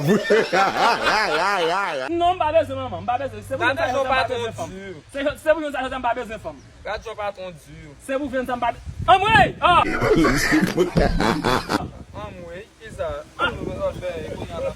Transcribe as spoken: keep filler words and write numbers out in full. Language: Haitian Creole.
vre. Non, m pa bezwen manman, m pa bezwen. Se pou jodi a jodi a m pa bezwen fanm. Se, se pou jodi a jodi a m pa bezwen fanm. Se pou jodi a m pa. Anmwey! Anmwey, kisa? Anmwey, kisa?